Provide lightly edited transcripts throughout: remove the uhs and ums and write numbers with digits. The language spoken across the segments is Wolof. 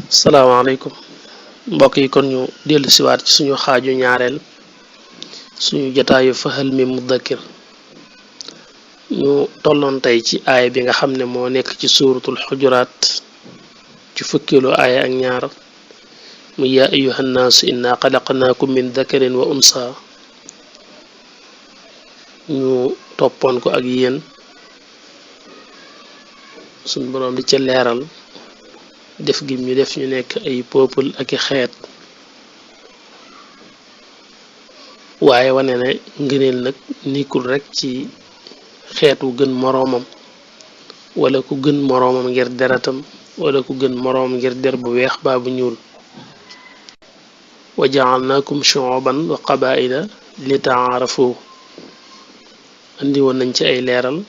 salaamaaleykum mbokk yi kon ñu dellu siwaat ci suñu xaaju ñaareel suñu jotaayu fahal mi mudakkir ñu tolloon tey ci aaya bi nga xam ne moo nekk ci suuratul xujuraat ci fukkeelu aaya ak ñaar mu yaa ayyuhan naasu inna xalaqnaakum min dakarin wa unsa ñu toppoon ko ak yéen suñu boroom di ca leeral def gi ñu def ñu nekk ay peuple ak i xeet waaye wane ne ngëneel nag nekkul rekk ci xeet wu gën moroomam wala ku gën moroomam ngir deretam wala ku gën moroomam ngir der bu weex baa bu ñuul wa ja'alnaakum shu'uban wa qabaa'ila li ta'aarafu andi woon nañ ci ay leeral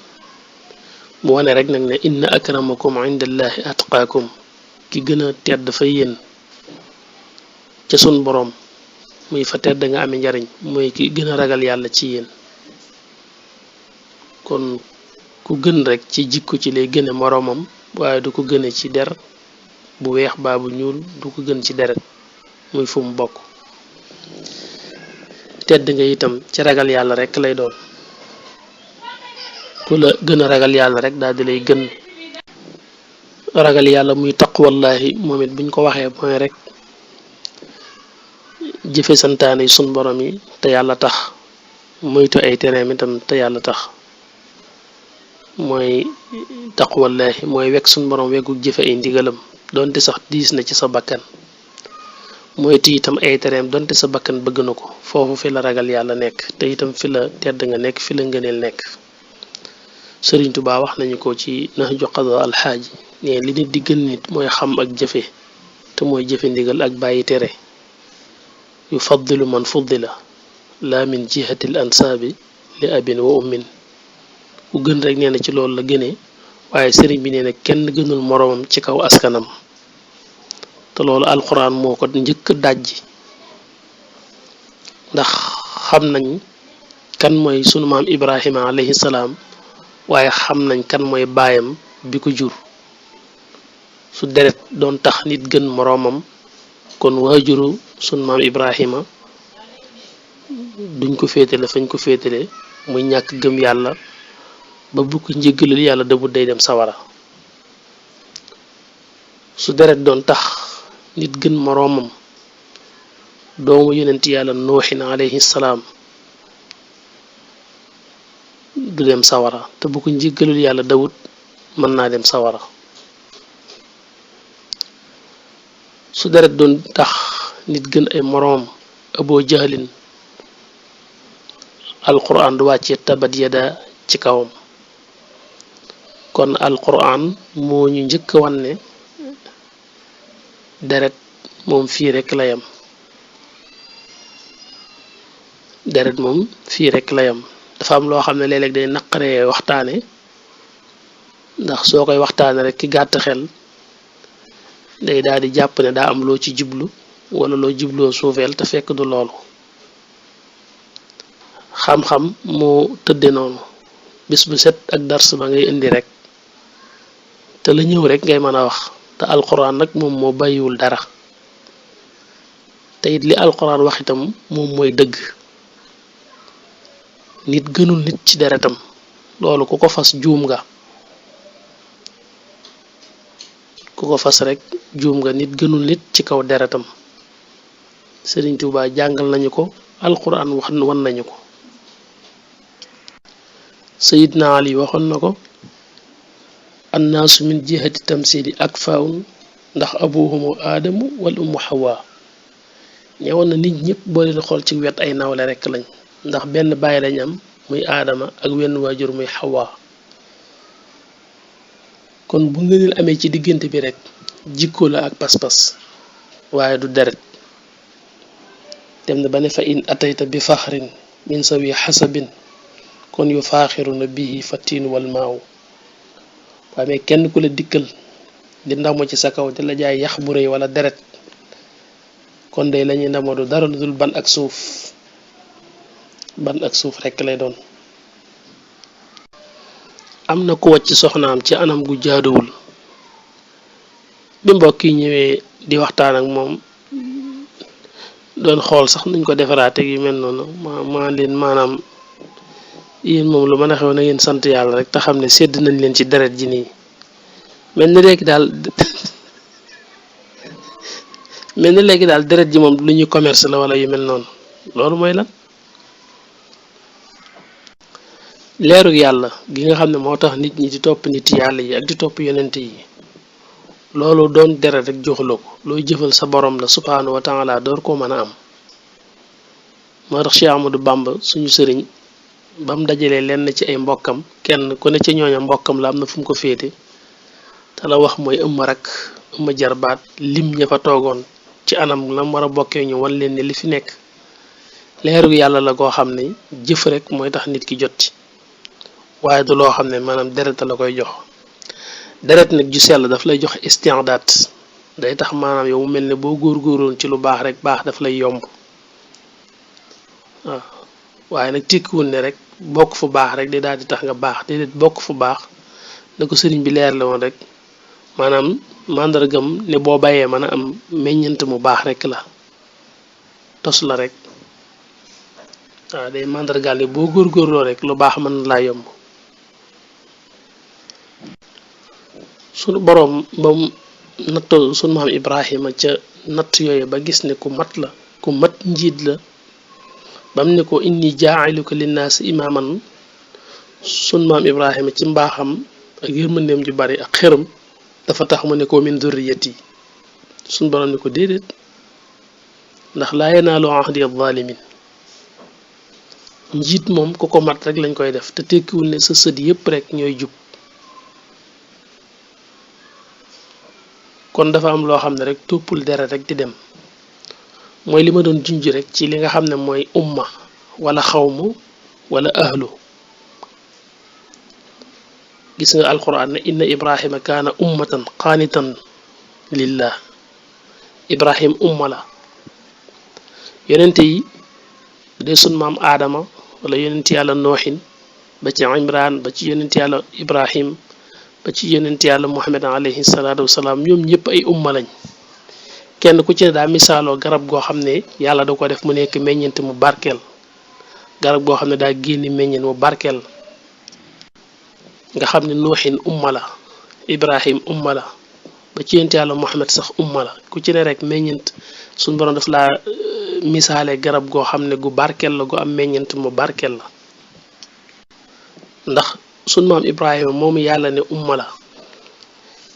mu wane rek nag ne inna akramakum indallahi atqaakum ki gën a tedd fa yéen ca sun boroom muy fa tedd nga amee njariñ mooy ki gën a ragal yàlla ci yéen kon ku gën rek ci jikko ci lay gëne moroomam waaye du ko gëne ci der bu weex baa bu ñuul du ko gën ci deret muy fu mu bokk tedd nga itam ci ragal yàlla rek lay doon ku la gën a ragal yàlla rek daal di lay gën ragal yàlla muy taqwallahi moom it buñ ko waxee mooy rek jëfe santaane yi sun borom yi te yàlla tax moytu ay tereem itam te yàlla tax mooy taqwallahi mooy wekk sun borom weggu jëfe ay ndigalam donte sax diis na ci sa bakkan moytu itam ay tereem donte sa bakkan bëgg na ko foofu fi la ragal yàlla nekk te itam fi la tedd nga nekk fi la ngëneel nekk Sëriñ Tuubaa wax nañu ko ci Nahju Qadaa Alxaaji ne li nit di gën nit mooy xam ak jëfe te mooy jëfe ndigal ak bàyyi tere yu faddilu man fuddila la min jihatil ansaabi li abin wa ummin ku gën rek nee na ci loolu la gënee waaye sëriñ bi nee na kenn gënul moroomam ci kaw askanam te loolu alxuraan moo ko njëkk dajji ndax xam nañ kan mooy sunu maam Ibrahima alayhi salaam waaye xam nañ kan mooy baayam bi ko jur su deret doon tax nit gën moroomam kon waajuru sun maam Ibrahima duñ ko féetale fañ ko féetale muy ñàkk gëm yàlla ba bu ko njéggalul yàlla dabut day dem sawara su deret doon tax nit gën moroomam doomu yonent yàlla nooxin alayhi salaam du dem sawara te bu ko njéggalul yàlla dawut mën naa dem sawara su deret doon tax nit gën ay moroom aboo jahlin alquran du wàcce tabat yada ci kawam kon alquran moo ñu njëkk wan ne deret moom fii rekk la yam deret moom fii rekk la yam dafa am loo xam ne léeg-léeg day naqaree waxtaane ndax soo koy waxtaane rek ki gàtt xel day daal di jàpp ne daa am loo ci jublu wala loo jubloo suufeel te fekk du loolu xam-xam moo tëdde noonu bis bu set ak dars ba ngay indi rek te la ñëw rek ngay mën a wax te alquran nag moom moo bàyyiwul dara te it li alquran wax itam moom mooy dëgg nit gënul nit ci deretam loolu ku ko fas juum nga ku ko fas rek juum nga nit gënul nit ci kaw deretam Sëriñ Tuubaa jàngal nañu ko alquran wax wan nañu ko Sayidna Ali waxoon na ko annaasu min jihati tamsili akfaawun ndax abuhumu aadamu wal ummu hawa ñëwoon na nit ñëpp boo leen xool ci wet ay nawle rekk lañ ndax benn bàyyi lañ am muy aadama ak wenn waajur muy hawa kon bu ngëneel amee ci diggante bi rek jikko la ak pas-pas waaye du deret dem na ba ne fa in atayta bi faxrin min sawi xasabin kon yu faaxiruna bihi fatiin wal maaw waaye mais kenn ku la dikkal di ndamu ci sa kaw di la jaay yax bu rëy wala deret kon day lañuy ndamoo du dara lu dul ban ak suuf rekk lay doon am na ku wàcc soxnaam ci anam gu jaaduwul bi mbokk yi ñëwee di waxtaan ak moom doon xool sax nuñ ko defaraate yu mel noonu ma leen maanaam yéen moom lu mën a xew na ngeen sant yàlla rek te xam ne sedd nañ leen ci deret ji nii mel ni léegi daal deret ji moom lu ñuy commerce la wala yu mel noonu loolu mooy lan leerug yàlla gi nga xam ne moo tax nit ñi di topp nit yàlla yi ak di topp yonent yi loolu doon deret rek joxuloo ko looy jëfal sa borom la subhaanahu wa taala door koo mën a am moo tax Cheikh Amadou Bamba suñu sëriñ ba mu dajalee lenn ci ay mbokkam kenn ku ne ci ñooña mbokkam la am na fu mu ko féete te la wax mooy ëmma rak ëmma jarbaat lim ña fa toogoon ci anam lam war a bokkee ñu wan leen ne li fi nekk leerug yàlla la koo xam ne jëf rek mooy tax nit ki jot ci waaye du loo xam ne maanaam deret la koy jox deret nag ju sell daf lay jox isti'daat day tax maanaam yow mu mel ne boo góorgóoroon ci lu baax rek baax daf lay yomb waaw waaye nag tikkiwul ne rek bokk fu baax rek di daal di tax nga baax déedéet bokk fu baax na ko sëriñ bi leer la woon rek maanaam màndargam ne boo bayee mën a am meññant mu baax rek la tos la rek waaw day màndargaal ne boo góorgóorloo rek lu baax mën na laa yomb sunu boroom ba mu nattoo sunu maam Ibrahima ca natt yooyu ba gis ne ku mat la ku mat njiit la bam ne ko inni jaa'iluka linnaasi imaaman sunu maam Ibrahima ci mbaaxam ak yërmandeem ju bari ak xëram dafa tax mu ne ko min durriyati sunu boroom ne ko déedéet ndax laa yanaalu ahdi az-zaalimiin njiit moom ku ko mat rek lañ koy def te tekkiwul ne sa sët yépp rek ñooy jub kon dafa am loo xam ne rek toppul deret rek di dem mooy li ma doon junj rek ci li nga xam ne mooy umma wala xawmu wala ahlu gis nga alquran ne inna ibrahima kaana ummatan qaanitan lillah ibrahim umma la yonente yi de sun maam aadama wala yonent yàlla nooxin ba ci imran ba ci yonent yàlla ibrahim ba ci yonent yàlla muhammad alayhi salaatu wasalaam ñoom ñëpp ay umma lañ kenn ku ci ne daa misaaloo garab goo xam ne yàlla da ko def mu nekk meññeent mu barkeel garab goo xam ne daa génni meññeent mu barkeel nga xam ne nooxin umma la ibrahim umma la ba ci yonent yàlla muhammad sax umma la ku ci ne rek meññeent suñ borom daf laa misaale garab goo xam ne gu barkeel la gu am meññeent mu barkeel la ndax sun maam ibrahima moomu yàlla ne umma la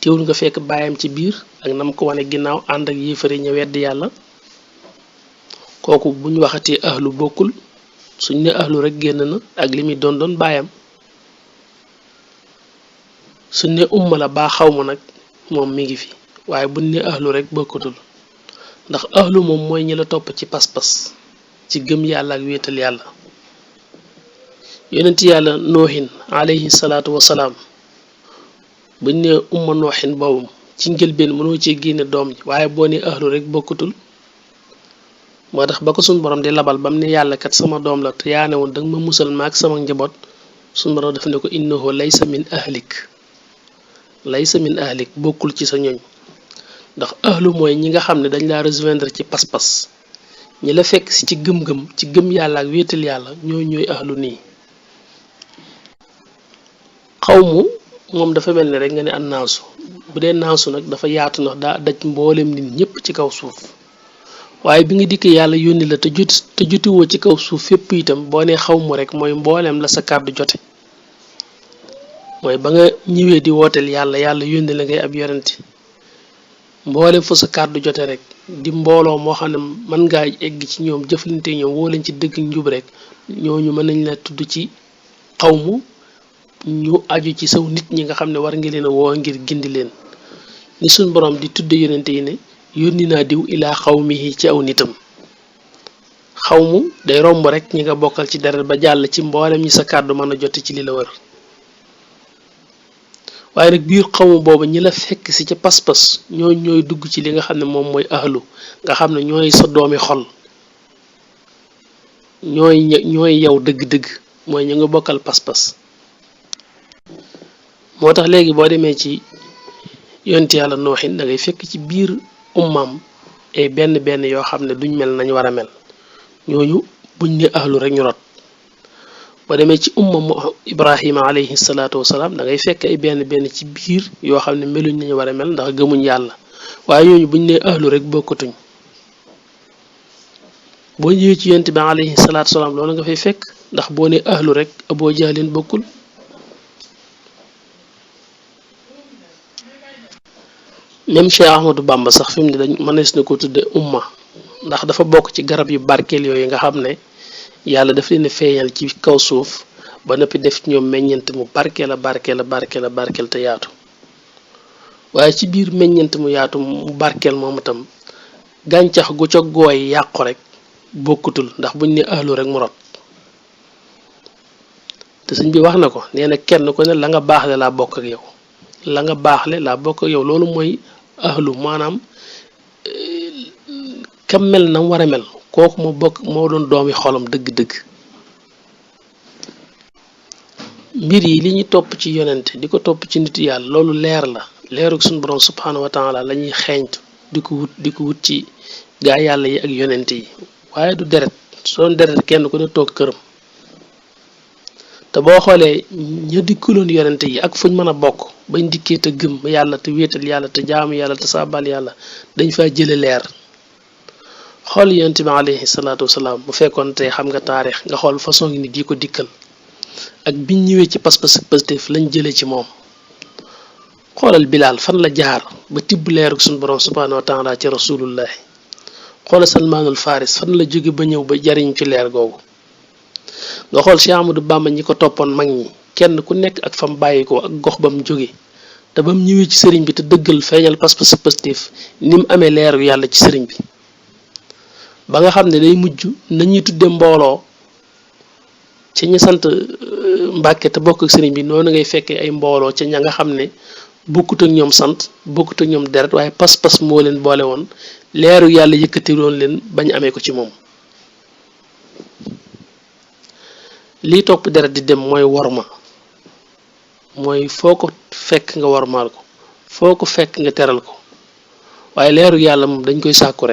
teewul nga fekk baayam ci biir ak nam ko wane ginnaaw ànd ak yéefare ña wedd yàlla kooku buñ waxatee ahlu bokkul suñ ne ahlu rek génn na ak li muy doon baayam suñ ne umma la baa xaw ma nag moom mi ngi fi waaye buñ ne ahlu rek bokkatul ndax ahlu moom mooy ñi la topp ci pas-pas ci gëm yàlla ak wéetal yàlla yonent yàlla noohin alayhi salaatu wasalaam buñ ne umma nooxin boobu ci njëlbeen mënoo cee génne doom ji waaye boo ne ahlu rek bokkatul moo tax ba ko suñ borom di labal bam ne yàlla kat sama doom la te yaa ne woon danga ma musal maak sama njaboot suñ borom daf ne ko innahu laysa min ahlik bokkul ci sa ñoñ ndax ahlu mooy ñi nga xam ne dañ laa rejoindre ci pas-pas ñi la fekk si ci gëm-gëm ci gëm yàlla ak wéetal yàlla ñooy ahlu nii xawmu moom dafa mel ni rek nga ne an naasu bu dee naasu nag dafa yaatu ndax daa daj mboolem nit ñëpp ci kaw suuf waaye bi nga dikkee yàlla yónni la te jotiwoo ci kaw suuf fépp itam boo nee xawmu rek mooy mboolem la sa kàddu jote mooy ba nga ñëwee di wooteel yàlla yónni la ngay ab yorante mboolem fu sa kàddu jote rek di mbooloo moo xam ne mën ngaa egg ci ñoom jëflante ñoom woo leen ci dëgg njub rek ñooñu mën nañ la tudd ci xawmu ñu aju ci saw nit ñi nga xam ne war nga leen a woo ngir gindi leen ni suñ borom di tudde yonente yi ne yónni naa diw ilaa xawmihi ci aw nitam xawmu day romb rek ñi nga bokkal ci deret ba jàll ci mboolem ñi sa kàddu mën a jot ci li la wër waaye nag biir xawmu boobu ñi la fekk si ca pas-pas ñooy dugg ci li nga xam ne moom mooy ahlu nga xam ne ñooy sa doomi xol ñooy yow dëgg-dëgg mooy ñu nga bokkal pas-pas moo tax léegi boo demee ci yonent yàlla nooxin da ngay fekk ci biir ummam ay benn benn yoo xam ne duñ mel nañ war a mel ñooñu buñ ne ahlu rek ñu rot ba demee ci ibrahima alayhi salaatu wasalaam da ngay fekk ay benn benn ci biir yoo xam ne meluñ nañu war a mel ndax gëmuñ yàlla waaye ñooñu buñ ne ahlu rek bokkatuñ boo ñëwee ci yonent bi alayhi salaatu wasalaam loolu nga fay fekk ndax boo ne ahlu rek aboo jahlin bokkul même Cheikh Ahmadou Bamba sax fi mu ne dañ mënees na ko tudde umma ndax dafa bokk ci garab yu barkeel yooyu nga xam ne yàlla daf leen feeñal ci kaw suuf ba noppi def ñoom meññent mu barkeel te yaatu waaye ci biir meññent mu yaatu mu barkeel moom itam gàncax gu ca gooy yàqu rek bokkutul ndax buñ ne ahlu rek mu rot te sëñ bi wax na ko nee na kenn ku ne la nga baaxle laa bokk ak yow la nga baaxle laa bokk ak yow loolu mooy ahlu maanaam kam mel na war a mel kooku moo doon doomi xolam dëgg-dëgg mbir yi li ñuy topp ci yonente di ko topp ci nit yàlla loolu leer la leerug suñu borom subhanahu wa taala la ñuy xeeñtu di ko wut ci gaa yàlla yi ak yonente yi waaye du deret soo doon deret kenn ku ne toog këram te boo xoolee ña dikkuloon yonente yi ak fuñ mën a bokk bañ dikkee te gëm yàlla te wéetal yàlla te jaamu yàlla te saabal yàlla dañ faa jële leer xool yonent bi alayhi salaatu wasalaam bu fekkoon tey xam nga taarix nga xool façon nit yi ko dikkal ak biñ ñëwee ci pas-pas positif lañ jëlee ci moom xoolal Bilaal fan la jaar ba tibb leerug suñu borom subhanahu wa taala ci rasulullahi xoolal Salmaanul Faris fan la jóge ba ñëw ba jariñ ci leer googu nga xool Cheikh Amadou Bamba ñi ko toppoon mag ñi kenn ku nekk ak fam bàyyi ko ak gox bam jóge te bam ñëwee ci sëriñ bi te dëggal feeñal pas-pas positif ni mu amee leeru yàlla ci sëriñ bi ba nga xam ne day mujj nañuy tudde mbooloo ci ñu sant Mbàkke te bokk ak sëriñ bi noonu ngay fekkee ay mbooloo ca ña nga xam ne bokkut ak ñoom sant bokkut ak ñoom deret waaye pas-pas moo leen boole woon leeru yàlla yëkkati woon leen bañ amee ko ci moom lii topp deret di dem mooy worma mooy foo ko fekk nga wormaal ko foo ko fekk nga teral ko waaye leeru yàlla moom dañ koy sàkku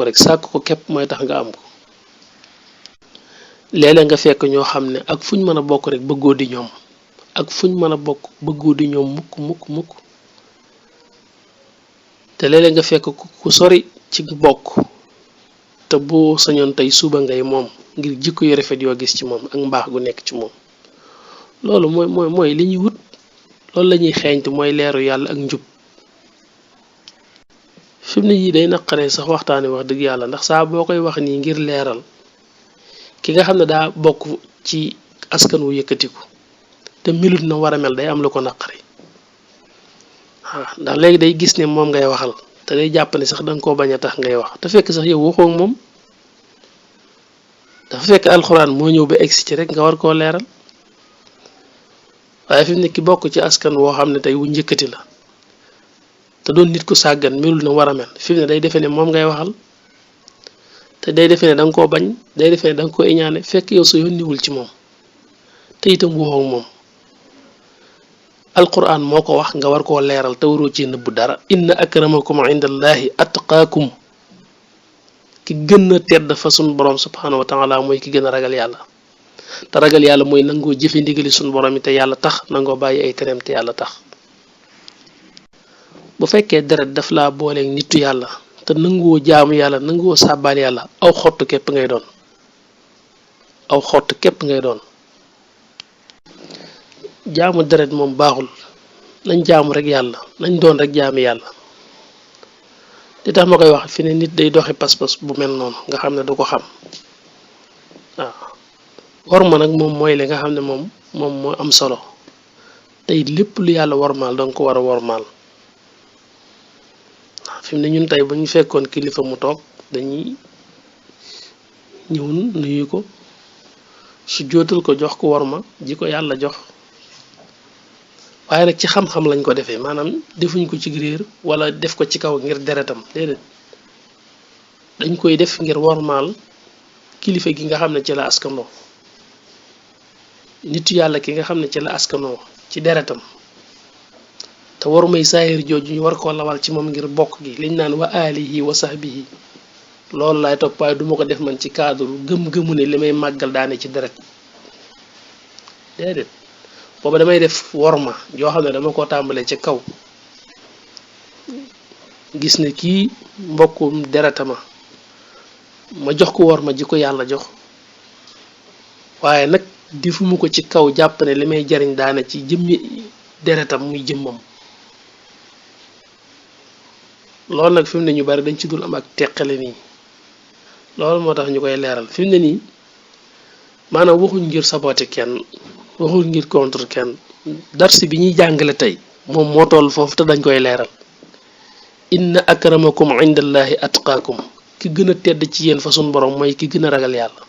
rek sàkku ko képp mooy tax nga am ko léeg-léeg nga fekk ñoo xam ne ak fuñ mën a bokk rek bëggoo di ñoom mukk te léeg-léeg nga fekk ku sori ci bokk te boo sañoon tey suba ngay moom ngir jikko yu rafet yoo gis ci moom ak mbaax gu nekk ci moom loolu mooy li ñuy wut loolu la ñuy xeeñtu mooy leeru yàlla ak njub fi mu ne yii day naqaree sax waxtaane wax dëgg yàlla ndax saa boo koy wax nii ngir leeral ki nga xam ne daa bokk ci askan wu yëkkatiku te milut na war a mel day am lu ko naqari ndax léegi day gis ne moom ngay waxal te day jàpp ne sax danga koo bañ a tax ngay wax te fekk sax yow waxoo ak moom dafa fekk alxuraan moo ñëw ba egsi ci rek nga war koo leeral waaye fi mu ne ki bokk ci askan woo xam ne tey wu njëkkati la te doon nit ku sàggan melul na war a mel fi mu ne day defee ne moom ngay waxal te day defee ne danga koo bañ day defee ne danga koo iñaane fekk yow sa yónniwul ci moom te itam waxoo ak moom alquran moo ko wax nga war koo leeral te waroo ci nëbb dara inna akramakum indallahi atqaakum ki gën a tedd fa sun borom subhanahu wa taala mooy ki gën a ragal yàlla te ragal yàlla mooy nangoo jëfe ndigali sun borom yi te yàlla tax nangoo bàyyi ay tereem te yàlla tax bu fekkee deret daf laa booleeg nitu yàlla te nanguwoo jaamu yàlla nanguwoo sàbbaal yàlla aw xottu képp ngay doon jaamu deret moom baaxul nañ jaamu rek yàlla nañ doon rek jaami yàlla li tax ma koy wax fi ne nit day doxi pas-pas bu mel noonu nga xam ne du ko xam waaw worma nag moom mooy li nga xam ne moom moo am solo tey lépp lu yàlla wormaal danga ko war a wormaal fi mu ne ñun tey bu ñu fekkoon kilifa mu toog dañuy ñëw nuyu ko su jootal ko jox ko worma ji ko yàlla jox waaye nag ci xam-xam lañ ko defee maanaam defuñ ko ci réer wala def ko ci kaw ngir deretam déedéet dañ koy def ngir wormaal kilifa gi nga xam ne ci la askanoo nitu yàlla ki nga xam ne ci la askanoo ci deretam te war may saahir jooju ñu war koo lawal ci moom ngir bokk gi liñ naan wa alihi wa sahbihi loolu laay topp waaye du ma ko def man ci cadre gëm-gëmu ne li may màggal daane ci deret déedéet booba damay def worma joo xam ne dama ko tàmbalee ci kaw gis ne kii mbokkum deretama ma jox ko worma ji ko yàlla jox waaye nag defuma ko ci kaw jàpp ne li may jariñ daane ci jëmmi deretam muy jëmmam loolu nag fi mu ne ñu bari dañ ci dul am ak teqale nii loolu moo tax ñu koy leeral fi mu ne nii maanaam waxuñ ngir saboter kenn waxuñ ngir contre kenn darsi bi ñuy jàngale tey moom moo toll foofu te dañ koy leeral inna akramakum indallahi atqaakum ki gën a tedd ci yéen fa sun borom mooy ki gën a ragal yàlla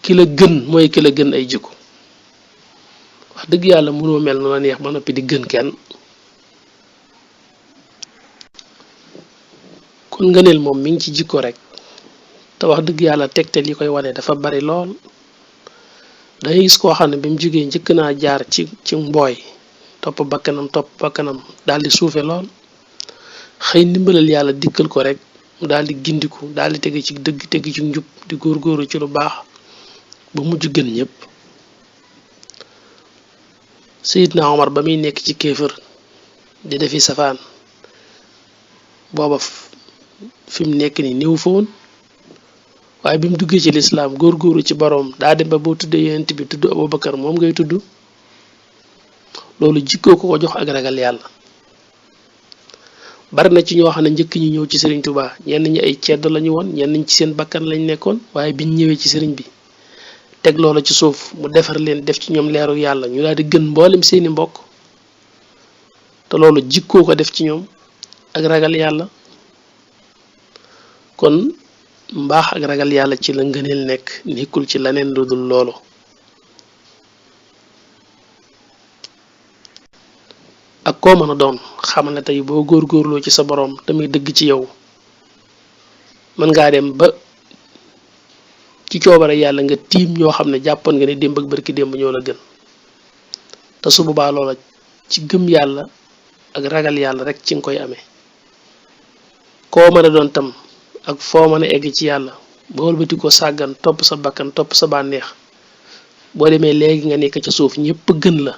ki la gën mooy ki la gën ay jikko wax dëgg yàlla mënoo mel nu la neex ba noppi di gën kenn kon ngëneel moom mi ngi ci jikko rek te wax dëgg yàlla tegtal yi koy wane dafa bari lool dangay gis koo xam ne bi mu jógee njëkk naa jaar ci mbooy topp bakkanam daal di suufe lool xëy ndimbalal yàlla dikkal ko rek mu daal di gindiku daal di tege ci dëgg tege ci njub di góorgóoru ci lu baax ba mujj gën ñëpp Seydina Omar ba muy nekk ci kéefër di defi safaan booba fi mu nekk ni néew fa woon waaye bi mu duggee ci lislaam góorgóoru ci boroom daa dem ba boo tuddee yonent bi tudd Abubakar moom ngay tudd loolu jikkoo ko jox ak ragal yàlla bari na ci ñoo xam ne njëkk ñu ñëw ci Sëriñ Tuubaa ñenn ñi ay ceddo lañu woon ñenn ñi ci seen bakkan lañ nekkoon waaye biñ ñëwee ci sëriñ bi teg loola ci suuf mu defar leen def ci ñoom leeru yàlla ñu daal di gën mboolem seeni mbokk te loolu jikkoo ko def ci ñoom ak ragal yàlla kon mbaax ak ragal yàlla ci la ngëneel nekk nekkul ci leneen lu dul loolu ak koo mën a doon xamal ne tey boo góorgóorloo ci sa boroom tamit dëgg ci yow mën ngaa dem ba ci coobare yàlla nga tiim ñoo xam ne jàppoon nga ne démb ak barki démb ñoo la gën te su boobaa loola ci gëm yàlla ak ragal yàlla rek ci nga koy amee koo mën a doon tam ak foo mën a egg ci yàlla ba wëlbati ko sàggan topp sa bakkan topp sa bànneex boo demee léegi nga nekk ca suuf ñépp gën la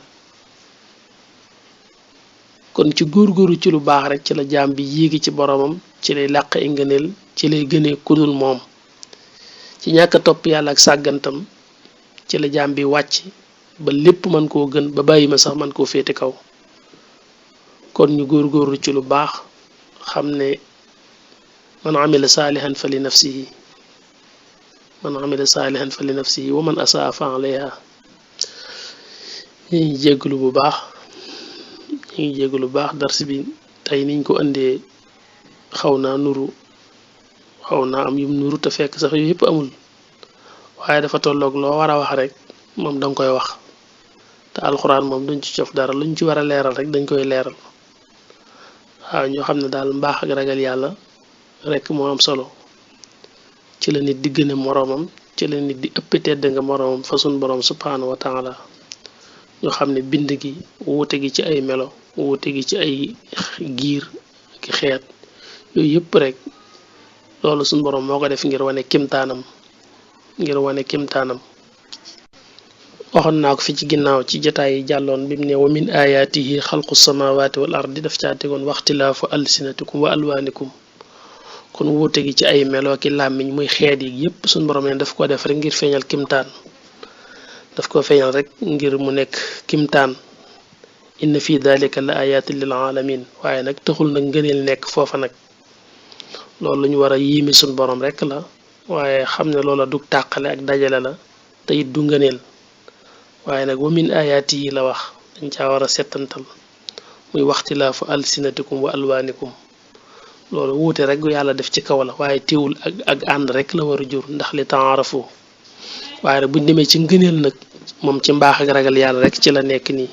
kon ci góorgóoru ci lu baax rek ci la jaam bi yéegi ci boromam ci lay làq ay ngëneel ci lay gënee kudul moom ci ñàkk a topp yàlla ak sàggantam ci la jaam bi wàcc ba lépp man koo gën ba bàyyi ma sax man koo féete kaw kon ñu góorgóorlu ci lu baax xam ne man amila saalihan fa li nafsihi wa man asaa fa alayha ñu ngi jégalu bu baax dars bi tey niñ ko indee xaw naa am yum nuru te fekk sax yu yëpp amul waaye dafa tolloog loo war a wax rek moom danga koy wax te alxuraan moom duñ ci cof dara luñ ci war a leeral rek dañ koy leeral waaw ñoo xam ne daal mbaax ak ragal yàlla rek moo am solo ci la nit di gëne moroomam ci la nit di ëpp tedd nga moroomam fa sun borom subhanahu wa taala ñu xam ne bind gi wuute gi ci ay melo wuute gi ci ay giir ki xeet yooyu yëpp rek loolu sun borom moo ko def ngir wane kimtaanam waxoon naa ko fi ci ginnaaw ci jotaay yi jàlloon bi mu ne wa min ayaatihi xalqu samawati wal ardi daf caa tegoon waxtilaafu alsinatikum wa alwaanikum kon wuute gi ci ay melo ki làmmiñ muy xeet yi yépp suñ borom ne daf ko def rek ngir feeñal kimtaan daf ko feeñal rek ngir mu nekk kimtaan inna fi dalika la ayatin lil alamin waaye nag taxul nag ngëneel nekk foofa nag loolu ñu war a yéemi suñ borom rek la waaye xam ne loola du tàqale ak dajale la te it du ngëneel waaye nag wa min ayaati yi la wax dañ caa war a settantal muy waxtilaafu alsinatikum wa alwaanikum loolu wuute rek yàlla def ci kaw la waaye teewul ak ànd rek la war a jur ndax li taarafu waaye nag buñ demee ci ngëneel nag moom ci mbaax ak ragal yàlla rek ci la nekk nii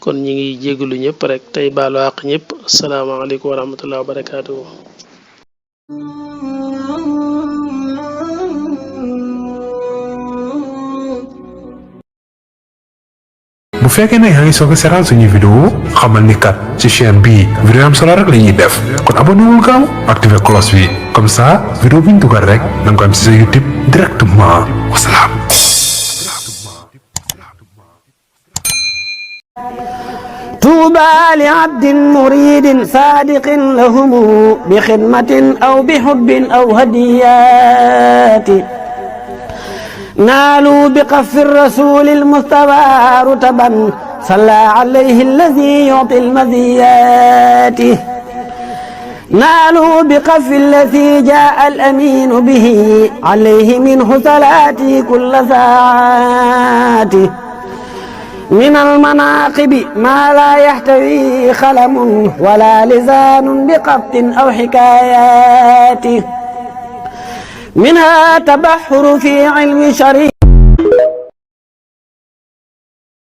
kon ñi ngi jégalu ñëpp rek tey baalu àq ñëpp asalaamaaleykum wa rahmatullahi wa barakaatuhu. fekkee ne yaa ngi soog a seetaan suñuy vidéo xamal ni kat ci chaîne bii vidéo am solo rek la ñuy def kon abonné wul gaaw activé cloche bi comme ça vidéo bi ñu dugal rek da nga ko am ci sa YouTube directement wasalaam. طوبى لعبد مريد صادق لهم بخدمة أو بحب أو هديات نالوا بقف الرسول المصطفى رتبا صلى عليه الذي يعطي المزيات نالوا بقف الذي جاء الأمين به عليه منه صلاتي كل ساعات من المناقب ما لا يحتوي خلم ولا لسان بقبط أو حكايات منها تبحر في علم شريع